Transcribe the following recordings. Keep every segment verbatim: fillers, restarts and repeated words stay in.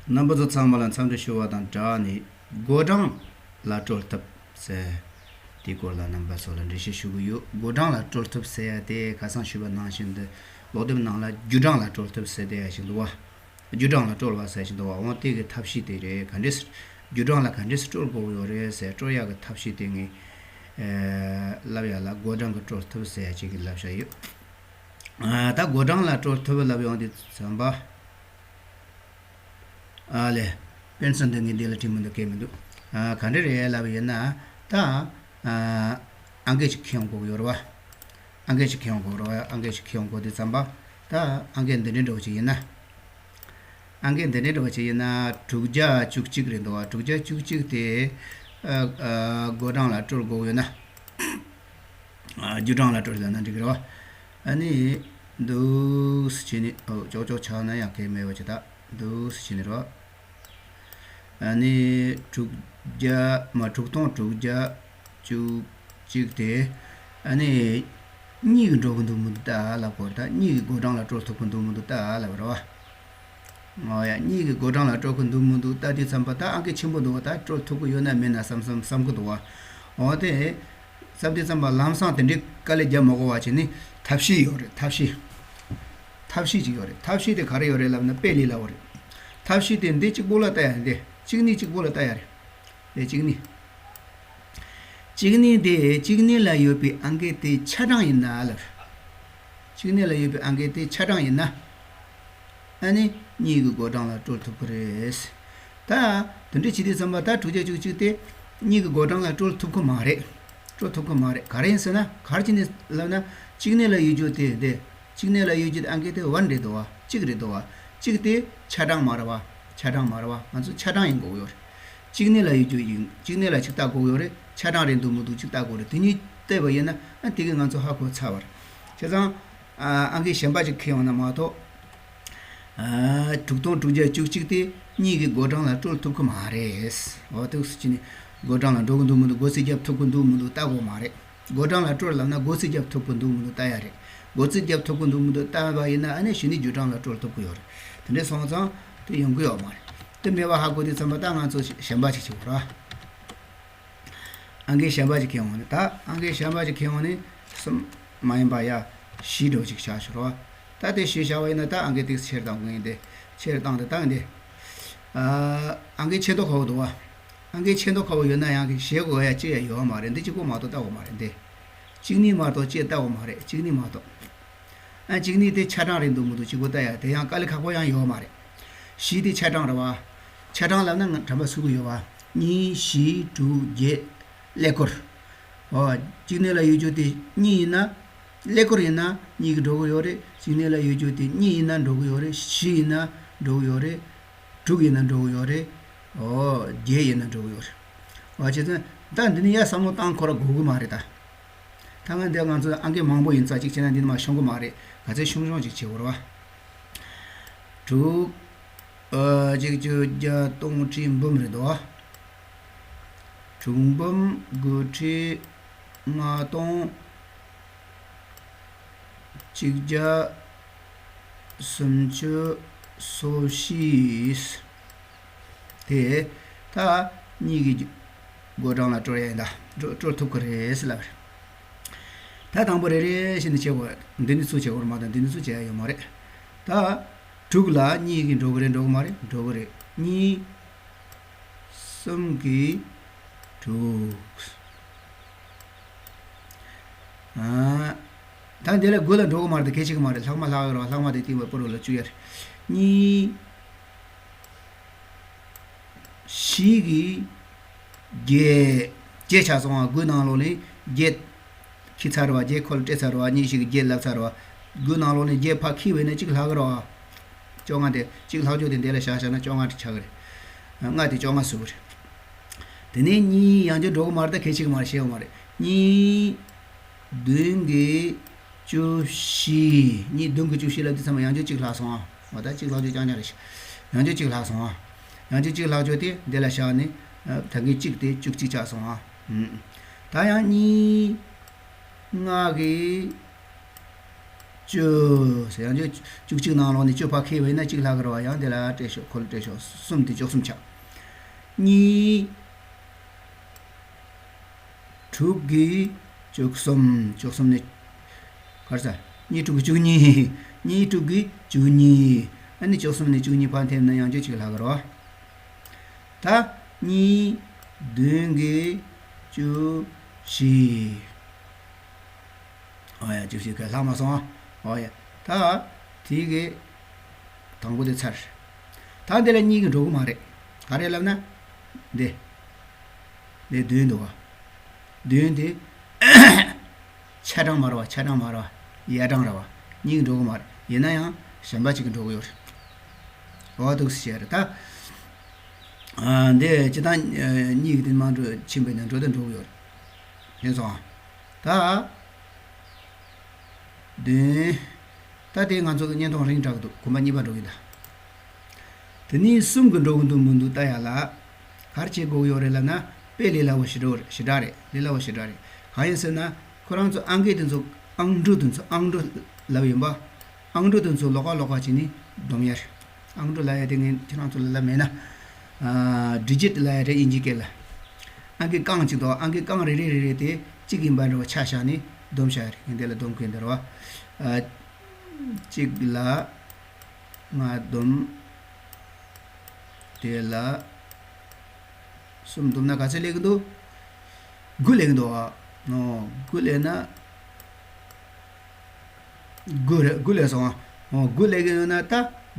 རྣམ་པ་ཚོ་ཚང་མ་ལ་འཚམས་འདྲི་ཞུ་བ་དང་སྦྲགས་ནས། བགོ་གྲངས་ལ་སྤྲོད་ཐབས་ཟེར་དེའི་སྐོར་ལ་རྣམ་པ་ཚོ་ལ་འགྲེལ་བཤད་ཞུ་གི་ཡོད། བགོ་གྲངས་ལ་སྤྲོད་ཐབས་ཟེར་ཡ་དེ་ཁ་སང་ཞུས་པ་ནང་བཞིན་དུ་ཀློག་དེབ་ནང་ལ་རྒྱུ་གྲངས་ལ་སྤྲོད་ཐབས་ཟེར་བསྡད་ཡ་ཞིག་འདུག་བ། རྒྱུ་གྲངས་ལ་སྤྲོད་པ་ཟེར་ཞིག་འདུག་བ། འོ་དེ་གི་ཐབས་ཤེས་དེ་རེད། ག་འདྲས་རྒྱུ་གྲངས་ལ་ག་འདྲས་སྤྲོད་དགོས་ཡོད་རེད་ཟེར། སྤྲོད་ཡ་གི་ཐབས་ཤེས་དེ་ངས་ལབ་ཡ་ལ་བགོ་གྲངས་ཀྱི་སྤྲོད་ཐབས་ཟེར་ཡ་ཅིག་གི་ལབ་བྱ་ཡོད། ད་བགོ་གྲངས་ལ་སྤྲོད་ཐབས་ལབ་ཡོང་དུས་ཙམ་པ། ཨ་ལས། དཔེར་ན་འདི་ངས་འདི་ལ་བྲིས་མི་འདུག་སྐད་མི་འདུག་ཨ། ག་འདྲ་རེད་ལབ་ཡིན་ན། ད་ཨ། ཨང་ཀི་ཅིག་ཁྱེར་ཡོང་དགོས་ཡོད་རེད་བ། ཨང་ཀི་ཅིག་ཁྱེར་ཡོང་དགོས་རེད་བ། ཨང་ཀི་ཅིག་ཁྱེར་ཡོང་དགོས་དུས་ཙམ་པ། ད་ཨང་ཀི་འདི་འདྲ་འདྲ་བོ་ཅིག་ཡིན་ན། ཨང་ཀི་འདི་འདྲ་འདྲ་བོ་ཅིག་ཡིན་ན། དྲུག་བརྒྱ་བཅུ་གཅིག་རེད་འདུག་བ། དྲུག་བརྒྱ་བཅུ་གཅིག་དེ་ཨ། ཨ། བགོ་གྲངས་ལ་སྤྲོད་དགོས་ཡོད་ན། ཨ། རྒྱུ་གྲངས་ལ་སྤྲོད་ལབ་ན་འགྲིག་གི་རེད་བ། ཨ་ནི། འདུག་སེ་བྱས་ནས། ཨོ། ཅོག་ཅོག་ཆགས་ན་ཡང་གལ་མེད་པ་ཅིག་ད་འདུག་སེ་བྱས་ནས་རེད་བ། ཨ་ནི། དྲུག་བརྒྱ་མ། དྲུག་སྟོང་དྲུག་བརྒྱ་བཅུ་གཅིག་དེ། ཨ་ནི། གཉིས་ཀྱིས་འགྲོ་གི་འདུག་མི་འདུག་ལྟ་ལབ་དགོས་རེད། ད་གཉིས་ཀྱིས་བགོ་གྲངས་ལ་སྤྲོད་ཐུབ་ཀྱི་འདུག་མི་འདུག་ལྟ་ལབ་རེད་བ། ཨོ་ཡ། གཉིས་ཀྱིས་བགོ་གྲངས་ལ་སྤྲོད་ཀྱི་འདུག་མི་འདུག་ལྟ་དུས་ཙམ་པ། ད་ཨང་ཀི་ཆེན་པོ་འདུག་བ། ད་སྤྲོད་ཐུབ་ཀྱི་ཡོད་ན་མེད་ན་བསམ་བསམ་བསམ་གྱི་འདུག་བ། འོ་དེ། བསམ་དུས་ཙམ་པ་ལམ་སང་དེ་འདྲའི་དཀའ་ལས་རྒྱབ་མ་དགོས་པ་བྱས་ནས་ཐབས་ཤེས་ཡོད་རེད། ཐབས་ཤེས། ཐབས་ཤེས་ཅིག་ཡོད་རེད། ཐབས་ཤེས་དེ་ག་རེ་ཡོད་རེད་ལབ་ན། དཔེ་ལས་སླ་བོ་རེད། ཐབས་ཤེས་དེ་འདི་གཅིག་པོ་ལ་ལྟ་ཡ། འདི་གཅིག་གཉིས་གཅིག་པོ་ལ་ལྟ་ཡ་རེད། དེ་གཅིག་གཉིས། གཅིག་གཉིས་དེ། གཅིག་གཉིས་ལ་ཡོད་པའི་ཨང་ཀི་དེ་ཆ་གྲངས་ཡིན་ན་ལབ། གཅིག་གཉིས་ལ་ཡོད་པའི་ཨང་ཀི་དེ་ཆ་གྲངས་ཡིན་ན། ཨ་ནི་གཉིས་ཀྱི་བགོ་གྲངས་ལ་སྤྲོད་ཐུབ་ཀྱི་རེད། ད་དེ་འདྲ་བྱེད་དུས་ཙམ་པ། ད་དྲུག་བརྒྱ་བཅུ་གཅིག་དེ་གཉིས་ཀྱི་བགོ་གྲངས་ལ་སྤྲོད་ཐུབ་ཀྱི་མ་རེད། སྤྲོད་ཐུབ་ཀྱི་མ་རེད། ག་རེ་ཡིན་ཟེར་ན། ག་རེ་བྱས་ནས་ལབ་ན། གཅིག་གཉིས་ལ་ཡོད་རྒྱུ་དེ། དེ་གཅིག་གཉིས་ལ་ཡོད་རྒྱུ་དེ་ཨང་ཀི་དེ་ཝན་རེད་འདུག་བ། གཅིག་རེད་འདུག་བ། གཅིག་དེ་ཆ་གྲངས་མ་རེད་བ། ཆ་གྲངས་མ་རེད་བ། ང་ཚོ་ཆ་གྲངས་ཡིན་དགོས་ཡོད་རེད། གཅིག་གཉིས་ལ་ཡོད་རྒྱུ་ཡིན། གཅིག་གཉིས་ལ་ཅིག་ལྟ་དགོས་ཡོད་རེད། ཆ་གྲངས་རེད་འདུག་མི་འདུག་ཅིག་ལྟ་དགོས་རེད། དེ་གཉིས་བལྟས་པ་ཡིན་ན། ཨ། དེ་གིས་ང་ཚོ་ཧ་གོ་ཚར་བ་རེད། བྱས་ཙང་། ཨ། ཨང་ཀི་གཞན་པ་ཅིག་ཁྱེར་ཡོང་ན་མ་གཏོགས། ཨ། དྲུག་སྟོང་དྲུག་བརྒྱ་བཅུ་གཅིག་དེ་གཉིས་ཀྱི་བགོ་གྲངས་ལ་སྤྲོད་ཐུབ་ཀྱི་མ་རེད། འོ། འདུག་སེ་བྱས་ནས་བགོ་གྲངས་ལ་འགྲོ་གི་འདུག་མི་འདུག་བགོ་རྩིས་རྒྱབ་ཐུབ་ཀྱི་འདུག་མི་འདུག་ལྟ་དགོས་མ་རེད། བགོ་གྲངས་ལ་སྤྲོད་ལབ་ན་བགོ་རྩིས་རྒྱབ་ཐུབ་ཀྱི་འདུག་མི་འདུག་ལྟ་ཡ་རེད། བགོ་རྩིས་རྒྱབ་ཐུབ་ཀྱི་འདུག་མི་འདུག་ལྟ་བ་ཡིན་ན། ཨ་ནི་གཞི་ནས་རྒྱུ་གྲངས་ལ་སྤྲོད་ཐུབ་ཀྱི་ཡོད་རེད། དེ་འདྲ་སོང་ཙང་དེ་ཡོང་གི་ཡོད་མ་རེད། དེ་མེད་པ་ཧ་གོ་དུས་ཙམ་པ། ད་ང་ཚོ་གཞན་པ་ཅིག་བྱེད་དགོས་རེད། ཨང་ཀི་གཞན་པ་ཅིག་ཁྱེར་ཡོང་ནས། ད་ཨང་ཀི་གཞན་པ་ཅིག་ཁྱེར་ཡོང་ནས། གསུམ་མ་ཡིན་པ་ཡ་བཞི་འདྲ་བོ་ཅིག་བཞག་ཤོག་རོགས། ད་དེ་བཞི་བཞག་པ་ཡིན་ན། ད་ཨང་ཀི་ཏོག་ཙམ་ཆེར་བཏང་དགོས་ཡིན་ཏེ། ཆེར་བཏང་སྟེ་བཏང་སྟེ། ཨ། ཨང་ཀི་ཆེ་མདོག་ཁ་པོ་འདུག་བ། ཨང་ཀི་ཆེ་མདོག་ཁ་པོ་ཡོད་ན་ཡང་གི་བཞེས་དགོས་ཡ་ཅི་ཡང་ཡོད་མ་རེད། འདི་གཅིག་པོ་མ་གཏོགས་ལྟ་དགོས་མ་རེད་འདི། གཅིག་གཉིས་མ་གཏོགས་ཅི་ཡང་ལྟ་དགོས་མ་རེད། གཅིག་གཉིས་མ་གཏོགས། ཨ། གཅིག་གཉིས་དེ་ཆ་གྲངས་རེད་འདུག་མི་འདུག་གཅིག་པོ་ལྟ་ཡ་དེ་ཡང་དཀའ་ལས་ཁག་པོ་ཡང་ཡོད་མ་རེད། བཞི་དེ་ཆ་གྲངས་རེད་བ། ཆ་གྲངས་ལབ་ན་ང་དྲན་པ་ཚུགས་ཀྱི་ཡོད་བ། གཉིས། བཞི། དྲུག། བརྒྱད། ཀླད་ཀོར། འོ། གཅིག་གཉིས་ལ་ཡོད་རྒྱུ་དེ་གཉིས་ཡིན་ན། ཀླད་ཀོར་ཡིན་ན་གཉིས་ཀྱིས་འགྲོ་གི་ཡོད་རེད། གཅིག་གཉིས་ལ་ཡོད་རྒྱུ་དེ་གཉིས་ཡིན་ན་འགྲོ་གི་ཡོད་རེད། བཞི་ཡིན་ན་འགྲོ་གི་ཡོད་རེད། དྲུག་ཡིན་ན་འགྲོ་གི་ཡོད་རེད། འོ། བརྒྱད་ཡིན་ན་འགྲོ་གི་ཡོད་རེད། འོ། བྱས་ཙང་ད་འདི་ནི་ཡ་བསམ་བློ་བཏང་ཁོ་ར་དགོས་ཀྱི་མ་རེད་ད། ད་ང་འདི་ང་ཚོ་ཨང་ཀི་མང་པོ་ཡིན་ཙང་གཅིག་བྱས་ན་འདི་ནི་མར་ཤོང་གི་མ་རེད། ག་ཚོད་ཤོང་ཤོང་ཅིག་བྱེད་དགོས་རེད་བ། དྲུག་ཨ། གཅིག་བཅུ་བརྒྱ་སྟོང་ཁྲི་འབུམ་རེད་དོ། དྲུག་འབུམ་དགུ་ཁྲི་ལྔ་སྟོང་གཅིག་བརྒྱ་སུམ་ཅུ་སོ་བཞི། དེ་ད་གཉིས་ཀྱི་བགོ་གྲངས་ལ་སྤྲོད་ཡ་ཡིན་ད། སྤྲོད་སྤྲོད་ཐུབ་ཀྱི་རེད་ཟེར་ལབ་རེད། ད་དང་པོ་རེ་རེ་བཞིན་དུ་བྱེད་དགོས། འདི་ནི་ཚུར་བྱེད་དགོས་རེད་མ་གཏོགས་འདི་ནི་ཚུར་བྱེད་ཡ་ཡོད་མ་རེད། ད་དྲུག་ལ་གཉིས་ཀྱིས་འགྲོ་གི་རེད། འགྲོ་གི་མ་རེད། འགྲོ་གི་རེད། གཉིས། གསུམ་གྱིས་དྲུག་ཨ། ད་འདི་ལ་དགུ་ལ་འགྲོ་གི་མ་རེད། དེ་གལ་ཆེ་གི་མ་རེད། ལྷག་མ་ལྷག་གི་རེད་བ། ལྷག་མ་དེ་སྟེང་བའི་སྤུ་རུ་ལ་བཅུག་ཡ་རེད། གཉིས། བཞི་གིས་བརྒྱད། བརྒྱད་ཆགས་སོང་ང་། དགུ་ནང་ལོགས་ནས་བརྒྱད་འཁྱེར་ཚར་བ། བརྒྱད་ཁོ་ལ་སྤྲད་ཚར་བ། གཉིས་ཤིག་གིས་བརྒྱད་ལབ་ཚར་བ། དགུ་ནང་ལོགས་ནས་བརྒྱད་ཕར་འཁྱེར་བས་ན་གཅིག་ལྷག་གི་རེད་བ། བཅོ་ལྔ་དེ་གཅིག་ལྷག་རྒྱུ་དེ་འདི་ལ་བཞག་བཞག་ན་བཅོ་ལྔ་དེ་ཆགས་གི་རེད། ལྔ་དེ་བཅོ་ལྔ་བཟོ་གི་རེད། དེ་ནས་གཉིས་ཡང་བསྐྱར་འགྲོ་གི་མ་རེད། ད་གལ་ཆེ་གི་མ་རེད། ཤེས་ཡོད་མ་རེད། གཉིས། བདུན་གྱིས་བཅུ་བཞི། གཉིས་བདུན་གྱིས་བཅུ་བཞི་ལབ་དུས་ཙམ་པ་ཡང་བསྐྱར་གཅིག་ལྷག་སོང་ཨ། འོ། ད་གཅིག་ལྷག་རྒྱུ་རྐྱང་རྐྱང་རེད་ཤག་ཡང་བསྐྱར་གཅིག་ལྷག་སོང་ཨ། ཡང་བསྐྱར་གཅིག་ལྷག་རྒྱུ་དེ་འདི་ལ་བཞག་ནས། ཨ། ད་གིན་གཅིག་དེ་བཅུ་གཅིག་ཆགས་སོང་ཨ། ཨུམ། ད་ཡང་གཉིས། ལྔ་གིས་ བཅུ་ཟེར། ཡང་བཅུ་བཅུ་གཅིག་ནང་ལོགས་ནས་བཅུ་ཕར་འཁྱེར་བ་ཡིན་ན་གཅིག་ལྷག་གི་རེད་བ། ཡང་དེ་ལ་སྤྲད་ཤོག་ཁོ་ལ་སྤྲད་ཤོག་གསུམ་དེ་བཅུ་གསུམ་ཆགས། གཉིས། དྲུག་གིས་བཅུ་གསུམ། བཅུ་གསུམ་ནས་གར་ས། གཉིས་དྲུག་གིས་བཅུ་གཉིས། གཉིས་དྲུག་གིས་བཅུ་གཉིས། ཨ་ནི་བཅུ་གསུམ་ནས་བཅུ་གཉིས་ཕར་འཐེན་ན་ཡང་བཅུ་གཅིག་ལྷག་གི་རེད་བ། ད་གཉིས། བདུན་གྱིས་བཅུ་བཞི། ཨོ་ཡ། བཅུ་བཞི་ག་ལྷག་མ་སོང་ཨ། ཨོ་ཡ། ད་དེ་གི་དང་པོ་དེ་ཚར། ད་འདི་ལ་གཉིས་ཀྱིས་འགྲོ་གི་མ་རེད། ག་རེ་ལབ་ན། འདི། འདི་བདུན་འདུག་བ། བདུན་དེ་ཆ་གྲངས་མ་རེད་བ། ཆ་གྲངས་མ་རེད་བ། ཡ་གྲངས་རེད་བ། གཉིས་ཀྱིས་འགྲོ་གི་མ་རེད། ཡིན་ན་ཡང་གཞན་པ་གཅིག་གིས་འགྲོ་གི་ཡོད་རེད། འོ་འདུག་སེ་བྱས་རེད་ད། ཨ། འདི་སྤྱིར་བཏང་གཉིས་ཀྱི་དེ་མ་འགྲོ་ཕྱིན་པ་ཡིན་ན་འགྲོ་དང་འགྲོ་གི་ཡོད་རེད། ཤེས་སོང་ཨ། ད། བདུན། ད་དེ་ང་ཚོ་གི་བརྙན་ཐུང་རིང་དྲགས་འདུག་གོམ་པ་གཉིས་པ་འགྲོ་གི་ད། དེ་ནས་གསུམ་གྱིས་འགྲོ་གི་འདུག་མི་འདུག་ལྟ་ཡ་ལ། ག་རེ་བྱེད་དགོས་ཀྱི་ཡོད་རེད་ལབ་ན། དཔེ་ལས་སླ་བོ་ཞེ་དྲག་རེད། ཞེ་དྲག་རེད། ལས་སླ་བོ་ཞེ་དྲག་རེད། གང་ཡིན་ཟེར་ན། ཁོ་རང་ཚོ་ཨང་ཀི་དེ་ཚོ། ཨང་གྲངས་དེ་ཚོ། ཨང་གྲངས་ལབ་ཡིན་པ། ཨང་གྲངས་དེ་ཚོ་ལོགས་ཀ་ལོགས་ཀ་བྱས་ནས་སྡོམ་ཡ་རེད། ཨང་གྲངས་ལབ་ཡ་དེ་ངས་ཁྱེད་རང་ཚོ་ལ་ལབ་མེད་ན། ཨ། ཌི་ཇིཊ་ལབ་ཡ་རེད། དབྱིན་ཇིའི་སྐད་ལ། ཨང་ཀི་རྐང་གཅིག་དང་ཨང་ཀི་རྐང་རེ་རེ་རེ་རེ་དེ་གཅིག་ཡིན་པ་འདྲ་བོ་ཆ་བཞག་ནས་སྡོམ་བྱ་ཡ་རེད། ངས་འདི་ལ་སྡོམ་གི་འདི་རེད་བ། ཨ། གཅིག་ལ་ལྔ་སྡོམ། དེ་ལ་གསུམ་སྡོམ་ན་ག་ཚོད་སླེབས་ཀྱི་འདུག་དགུ་སླེབས་ཀྱི་འདུག་ཨ། ཨོ། དགུ་སླེབས་ན། དགུ་རེད། དགུ་སླེབས་སོང་ཨ། ཨོ། དགུ་སླེབས་ཀྱི་ཡོད་ན་ད་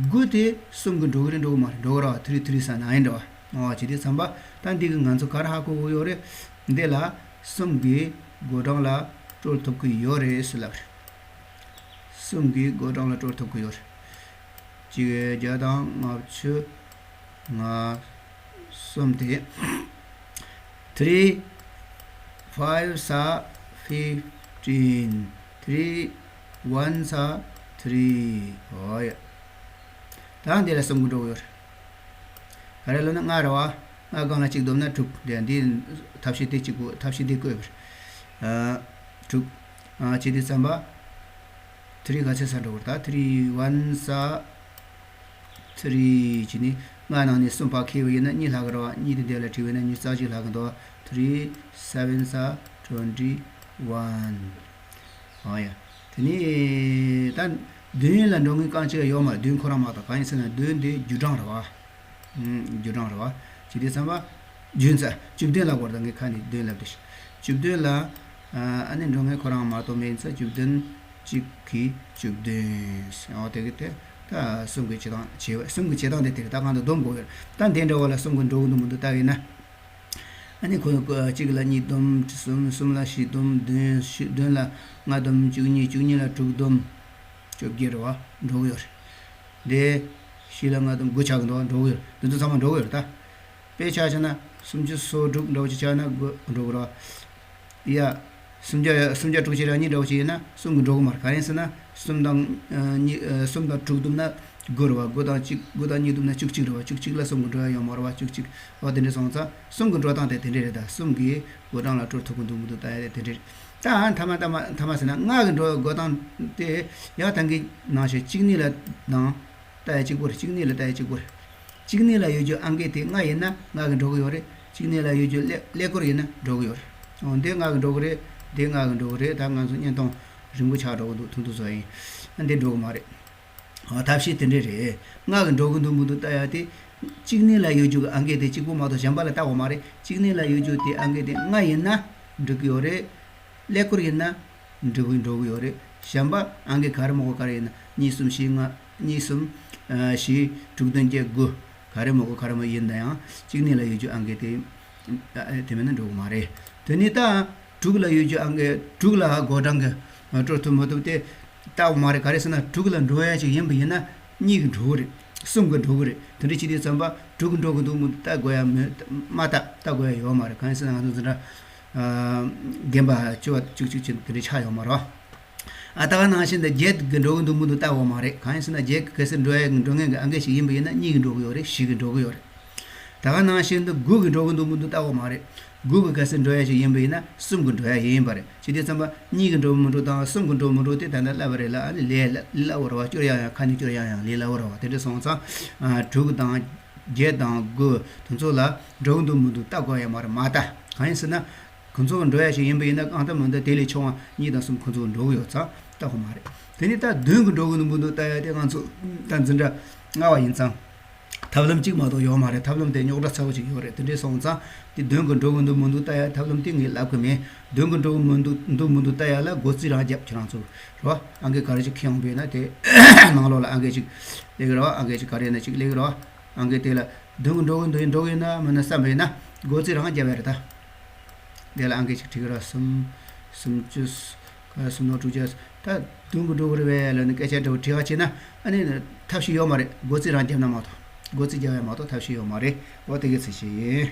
དགུ་དེ་གསུམ་གྱིས་འགྲོ་གི་རེད། འགྲོ་གི་མ་རེད། འགྲོ་གི་རེད་བ། ཐི་རི་ཐི་རི་ཟེར་ན་ཡིན་འདྲ་བ། ཨོ། བྱས་དུས་ཙམ་པ་ད་འདི་གིས་ང་ཚོ་ག་རེ་ཧ་གོ་གི་ཡོད་རེད། འདི་ལ་གསུམ་གྱིས་བགོ་གྲངས་ལ་སྤྲོད་ཐུབ་ཀྱི་ཡོད་རེད་ཟེར་ལབ་རེད། གསུམ་གྱིས་བགོ་གྲངས་ལ་སྤྲོད་ཐུབ་ཀྱི་ཡོད་རེད། གཅིག་བརྒྱ་དང་ལྔ་བཅུ་ང་གསུམ་དེ། Three fives are fifteen. Three ones are three. ཨོ་ཡ། ད་འདི་ལ་གསུམ་གྱིས་འགྲོ་གི་ཡོད་རེད། ག་རེ་ལབ་ན་ལྔ་རེད་བ། ལྔ་སྒང་ལ་གཅིག་བསྡོམས་ན་དྲུག་དེ་འདི་ཐབས་ཤེས་དེ་གཅིག་པུ། ཐབས་ཤེས་དེ་བཀོད་པར། ཨ། དྲུག་ཨ། བྱས་དུས་ཙམ་པ། Three ག་ཚོད་ཙམ་འགྲོ་གི་རེད་ད། Three ones are three བྱས་ནས་ལྔ་ནང་ནས་གསུམ་ཕར་འཁྱེར་བ་ཡིན་ན་གཉིས་ལྷག་གི་རེད་བ། གཉིས་དེ་འདི་ལ་བྲིས་པ་ཡིན་ན་ཉི་ཤུ་རྩ་གཅིག་ལྷག་གི་འདུག Three sevens are twenty-one. ཨོ་ཡ། དེ་ནས་ད་བདུན་ལ་འགྲོ་མཁན་རྐང་གཅིག་ཡོད་མ་རེད། བདུན་ཁོ་རང་མ་གཏོགས། གང་ཡིན་ཟེར་ན་བདུན་དེ་རྒྱུ་གྲངས་རེད་བ། ཨུམ། རྒྱུ་གྲངས་རེད་བ། བྱས་དུས་ཙམ་པ། བདུན་ཙམ། བཅུ་བདུན་ལབ་དགོས་རེད། ད་ངས་ཁ་ནས་བདུན་ལབ་དུས། བཅུ་བདུན་ལ། ཨ་ནི་འགྲོ་མཁན་ཁོ་རང་མ་གཏོགས་མེད་ཙང་། བཅུ་བདུན་གཅིག་གིས་བཅུ་བདུན། ཨོ། དེ་གི་དེ་ད་གསུམ་གྱི་བྱེད་སྟངས་བྱེད། གསུམ་གྱི་བྱེད་སྟངས་དེ་དེ་རེད། ད་གང་དུ་སྡོམ་དགོས་ཡོད་རེད། ད་འདི་འདྲ་བ་ལ་གསུམ་གྱིས་འགྲོ་གི་འདུག་མི་འདུག་ལྟ་བས་ན། ཨ་ནི་ཁོ་གཅིག་ལ་གཉིས་སྡོམ། གསུམ། གསུམ་ལ་བཞི་སྡོམ། བདུན། བདུན་ལ་ལྔ་སྡོམ། བཅུ་གཉིས། བཅུ་གཉིས་ལ་དྲུག་སྡོམ། བཅོ་བརྒྱད་རེད་བ། འགྲོ་གི་ཡོད་རེད། འདི་བཞི་ལ་ལྔ་སྡོམ་དགུ་ཆགས་ཀྱི་འདུག་འགྲོ་གི་ཡོད་རེད། འདི་ཚོ་ཚང་མ་འགྲོ་གི་ཡོད་རེད་ད། དཔེ་ཆ་བཞག་ན་སུམ་ཅུ་སོ་དྲུག་འདྲ་བོ་ཅིག་ཆགས་ན་དགུ་འགྲོ་གི་རེད་བ། ཡ། སུམ་བརྒྱ། སུམ་བརྒྱ་དྲུག་ཅུ་རེ་གཉིས་འདྲ་བོ་ཅིག་ཡིན་ན་གསུམ་གྱིས་འགྲོ་གི་མ་རེད། གང་ཡིན་ཟེར་ན་གསུམ་དང་། ཨ། གཉིས། ཨ། གསུམ་དང་དྲུག་བསྡོམས་ན་དགུ་རེད་བ། དགུ་དང་གཅིག་དགུ་དང་གཉིས་བསྡོམས་ན་བཅུ་གཅིག་རེད་བ། བཅུ་གཅིག་ལ་གསུམ་གྱིས་འགྲོ་ཡ་ཡོད་མ་རེད་བ། བཅུ་གཅིག་འོ་དེ་འདྲ་སོང་ཙང་གསུམ་གྱིས་འགྲོ་སྟངས་དེ་དེ་འདྲ་རེད། ད་གསུམ་གྱིས་བགོ་གྲངས་ལ་སྤྲོད་ཐུབ་ཀྱི་འདུག་མི་འདུག་ལྟ་ཡ་དེ་དེ་འདྲ་རེད། ད་ཨ། མཐའ་མ་མཐའ་མ་མཐའ་མ་ཟེར་ན་ལྔ་གི་འགྲོ་བགོ་སྟངས་དེ་ཡང་ད་གིན་ནང་བཞིན་གཅིག་གཉིས་ལ་དང་། ལྟ་ཡ་གཅིག་པོ་རེད། གཅིག་གཉིས་ལ་ལྟ་ཡ་གཅིག་པོ་རེད། གཅིག་གཉིས་ལ་ཡོད་རྒྱུ་ཨང་ཀི་དེ་ལྔ་ཡིན་ན་ལྔ་གིས་འགྲོ་གི་ཡོད་རེད། གཅིག་གཉིས་ལ་ཡོད་རྒྱུ་ཀླད་ཀླད་ཀོར་ཡིན་ན་འགྲོ་གི་ཡོད་རེད། འོ། འདི་ལྔ་གིས་འགྲོ་གི་རེད། འདི་ལྔ་གིས་འགྲོ་གི་རེད། ད་ང་ཚོ་བརྙན་ཐུང་རིང་པོ་ཆགས་འགྲོ་གི་འདུག་ཐུང་ཐུང་བཟོ་ཡིན། ཨ། འདི་འགྲོ་གི་མ་རེད། འོ། ཐབས་ཤེས་དེ་འདྲས་རེད། ལྔ་གིས་འགྲོ་གི་འདུག་མི་འདུག་ལྟ་ཡ་དེ། གཅིག་གཉིས་ལ་ཡོད་རྒྱུ་གི་ཨང་ཀི་དེ་གཅིག་པོ་མ་གཏོགས་གཞན་པ་ལ་བལྟ་དགོས་མ་རེད། གཅིག་གཉིས་ལ་ཡོད་རྒྱུ་དེ་ཨང་ཀི་དེ་ལྔ་ཡིན་ན་འགྲིག་གི་ཡོད་རེད། ཀླད་ཀོར་ཡིན་ན་འགྲིག་གི་འགྲོ་གི་ཡོད་རེད། གཞན་པ་ཨང་ཀི་ག་རེ་མོ་གོ་ག་རེ་ཡིན་ན། གཉིས་གསུམ་བཞི་ལྔ། གཉིས་གསུམ། ཨ། བཞི། དྲུག་བདུན་བརྒྱད་དགུ། ག་རེ་མོ་གོ་ག་རེ་མོ་ཡིན་ན་ཡང་གཅིག་གཉིས་ལ་ཡོད་རྒྱུ་ཨང་ཀི་དེ། ཨ། དེ་མིན་ན་འགྲོ་གི་མ་རེད། དེ་ནས་ད་དྲུག་ལ་ཡོད་རྒྱུ་ཨང་ཀི། དྲུག་ལ་བགོ་གྲངས་ཀྱི་སྤྲོད་ཐུབ་མི་ཐུབ་དེ་བལྟ་དགོས་མ་རེད། ག་རེ་ཟེར་ན་དྲུག་ལ་འགྲོ་ཡ་ཅིག་ཡིན་པ་ཡིན་ན་གཉིས་ཀྱིས་འགྲོ་གི་རེད། གསུམ་གྱིས་འགྲོ་གི་རེད། དེ་འདྲ་བྱེད་དུས་ཙམ་པ་དྲུག་གིས་འགྲོ་གི་འདུག་མི་འདུག་ལྟ་དགོས་ཡ་མེད། མ་ལྟ་ལྟ་དགོས་ཡ་ཡོད་མ་རེད། གང་ཡིན་ཟེར་ན་ང་ཚོ་འཛིན་གྲྭ། ཨ། རྒན་པ་བཅུ་པ་བཅུ་གཅིག་བྱས་དེ་འདྲ་ཆགས་ཡོད་མ་རེད། ཨ། ད་ག་ནང་བཞིན་དུ་བརྒྱད་ཀྱིས་འགྲོ་གི་འདུག་མི་འདུག་ལྟ་དགོས་མ་རེད། གང་ཡིན་ཟེར་ན་བརྒྱད་ཀྱིས་གལ་སྲིད་འགྲོ་ཡ་འགྲོ་མཁན་གྱི་ཨང་ཀི་ཞིག་ཡིན་པ་ཡིན་ན་གཉིས་ཀྱིས་འགྲོ་གི་ཡོད་རེད། བཞི་གིས་འགྲོ་གི་ཡོད་རེད། ད་ག་ནང་བཞིན་དུ་དགུ་གིས་འགྲོ་གི་འདུག་མི་འདུག་བལྟ་དགོས་མ་རེད། དགུ་གིས་གལ་སྲིད་འགྲོ་ཡ་ཞིག་ཡིན་པ་ཡིན་ན་གསུམ་གྱིས་འགྲོ་ཡ་ཞིག་ཡིན་པ་རེད། བྱས་དུས་ཙམ་པ་གཉིས་ཀྱིས་འགྲོ་མི་འགྲོ་དང་གསུམ་གྱིས་འགྲོ་མི་འགྲོ་དེ་ད་ལྟ་བསླབ་པ་རེད་ལ། ཨ་ནི་ལས་སླ་བོ་རེད་བ། སྐྱོར་ཡག་ཡང་ཁ་ནས་སྐྱོར་ཡག་ཡང་ལས་སླ་བོ་རེད་བ། དེ་འདྲ་སོང་ཙང་དྲུག་དང་བརྒྱད་དང་དགུ་དེ་ཚོ་ལ་འགྲོ་གི་འདུག་མི་འདུག་བལྟ་དགོས་ཡ་མ་རེད། མ་བལྟ། གང་ཡིན་ཟེར་ན། ཁོང་ཚོ་འགྲོ་ཡ་ཞིག་ཡིན་པ་ཡིན་ན་གང་ལྟར་མི་ལྟར་དེ་ལས་ཆུང་བ་གཉིས་དང་གསུམ་ཁོང་ཚོ་འགྲོ་གི་ཡོད་ཙང་བལྟ་དགོས་མ་རེད། དེ་ནས་ད་བདུན་གྱིས་འགྲོ་གི་འདུག་མི་འདུག་བལྟ་ཡ་དེ་ང་ཚོ་ད་འཛིན་གྲྭ་ལྔ་པ་ཡིན་ཙང་ཐབས་ལམ་གཅིག་མ་གཏོགས་ཡོད་མ་རེད། ཐབས་ལམ་དེ་རྙོག་དྲ་ཚ་བོ་ཅིག་ཡོད་རེད། དེ་འདྲས་སོང་ཙང་དེ་བདུན་གྱིས་འགྲོ་གི་འདུག་མི་འདུག་བལྟ་ཡ་ཐབས་ལམ་དེ་ངས་ལབ་གི་མེད། བདུན་གྱིས་འགྲོ་གི་མི་འདུག་འདུག་མི་འདུག་བལྟ་ཡ་ལ་སྒོ་རྩིས་རང་རྒྱབ། ཁྱེད་རང་ཚོ་རེད་བ། ཨང་ཀི་ག་རེ་ཅིག་ཁྱེར་ཡོང་པས་ན་དེ་ནང་ལོགས་ལ་ཨང་ཀི་ཅིག་སླེབས་ཀྱི་རེད་བ། ཨང་ཀི་ཅིག་ག་རེ་ཡིན་ན་ཅིག་སླེབས་ཀྱི་རེད་བ། ཨང་ཀི་དེ་ལ་བདུན་གྱིས་འགྲོ་གི་འདུག་ཡིན་འགྲོ་གི་ཡིན་ན་མིན་ན་བསམ་པ་ཡིན་ན་སྒོ་རྩིས་རང་རྒྱབ་ཡ་རེད་ད། དེ་ལ་ཨང་ཀི་ཅིག་བྲིས་ཀྱི་རེད། སུམ་སུམ་ཅུ་སོ་ག་སུམ་སྟོང་དྲུག་བརྒྱ། ད་བདུན་གྱིས་འགྲོ་གི་རེད་པས་ལབ་ནས་སྐད་ཆ་འདྲ་བོ་དྲི་བ་བྱས་ན་ཨ་ནི་ཐབས་ཤེས་ཡོད་མ་རེད། སྒོ་རྩིས་རང་རྒྱབ་ན་མ་གཏོགས། སྒོ་རྩིས་རྒྱབ་ཡ་མ་གཏོགས་ཐབས་ཤེས་ཡོད་མ་རེད། འོ་དེ་གའི་ཚིག་བཤད་ཡིན།